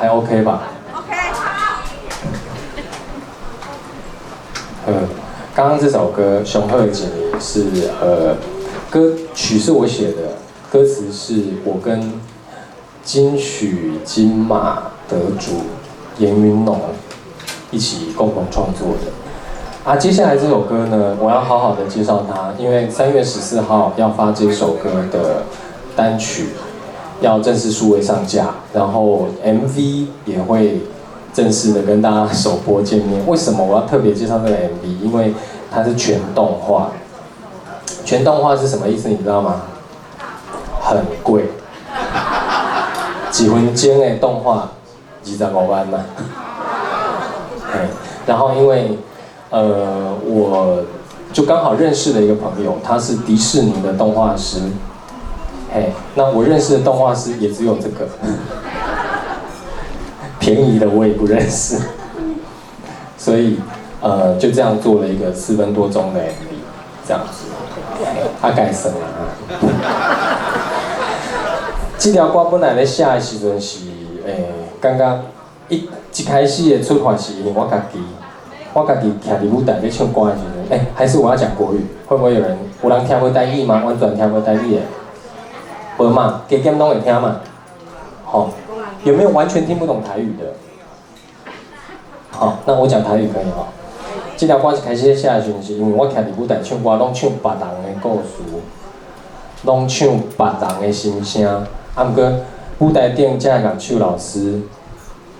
還 OK 吧？OK。剛剛這首歌《上好的一年》是歌曲是我寫的，歌詞是我跟金曲金馬得主嚴雲農一起共同創作的。啊，接下來這首歌呢，我要好好的介紹它，因為3月14號要發這首歌的單曲，要正式數位上架，然後 MV 也會正式的跟大家首播見面。為什麼我要特別介紹這個 MV？因為它是全動畫。全動畫是什麼意思？你知道嗎？很貴，1分鐘的動畫25萬嘛。然後因為我就剛好認識了一個朋友，他是迪士尼的動畫師。嘿，那我認識的動畫師也只有這個，便宜的我也不認識，所以就這樣做了一個4分多鐘的 MV，這樣子。啊，該算啦。這條歌本來咧寫的時陣是，感覺一開始的出發是因為我家己，我家己徛佇舞台咧唱歌的時陣，還是我要講國語？會不會有人有人聽無台語嗎？完全聽無台語的？無嘛，加減攏會聽嘛。吼，有沒有完全聽不懂台語的？好，那我講台語可以吼。這條歌一開始寫的時陣，是因為我徛佇舞台唱歌，攏唱別人的故事，攏唱別人的心聲。啊，毋過舞台頂遮的樂手老師，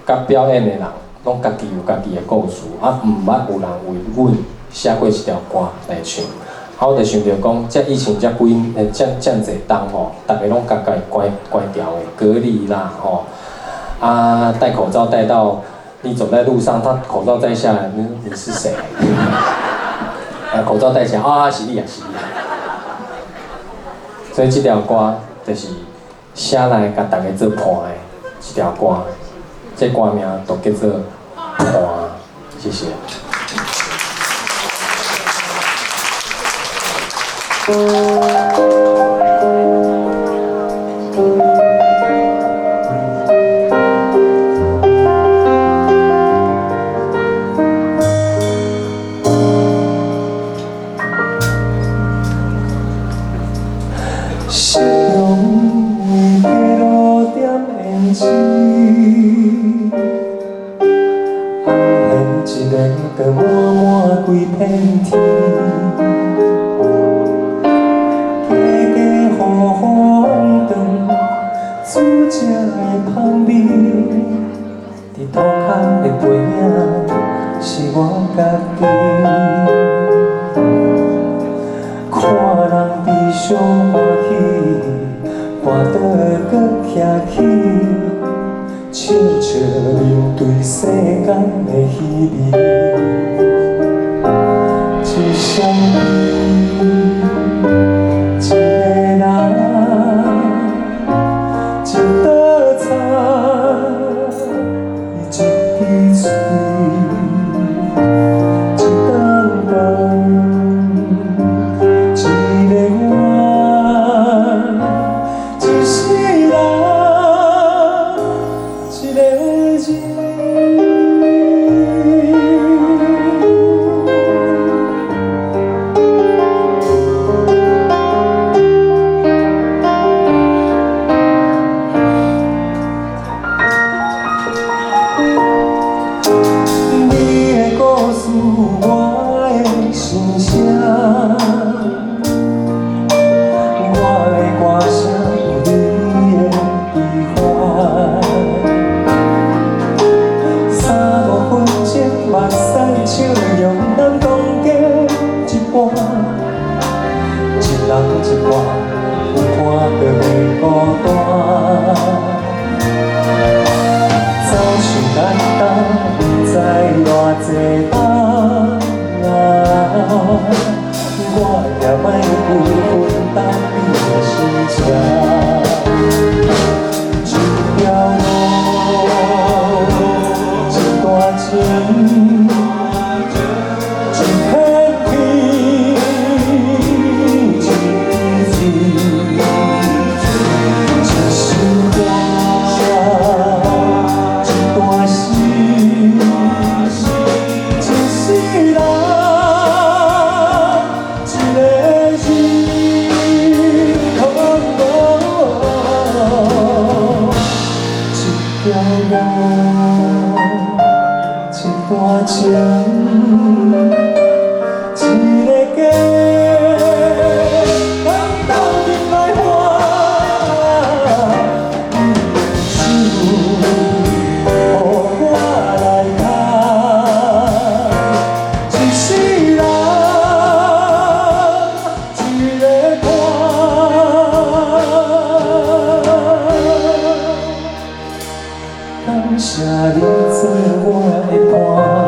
佮表演的人，攏家己有家己的故事，啊，毋捌有人為阮寫過一條歌來唱。啊，我就想著講，這疫情這幾這這濟冬吼，逐家攏共家己關關牢的隔離啦吼，啊，戴口罩戴到你走在路上，他口罩摘下來，你是誰？啊，口罩戴起來，啊，是你啊，是你啊。所以這條歌就是寫來共大家做伴的一條歌，這歌名就叫做《伴》，謝謝。夕陽為街路點胭脂，紅線一个就滿滿規片天。家家戶戶轉，煮食的香味，佇塗崁的背影是我家己。看人悲傷歡喜，跋倒閣徛起，笑笑面對世間的虚偽。一雙一個人，一道菜，一支喙，一頓飯，一個願，一世人，一個人。你的故事，我的心聲，我的歌聲有你的悲歡。三路，一段情，一个家，咱鬥陣來還。你的手，予我來牽，一世人，一个伴。感謝你做我的伴。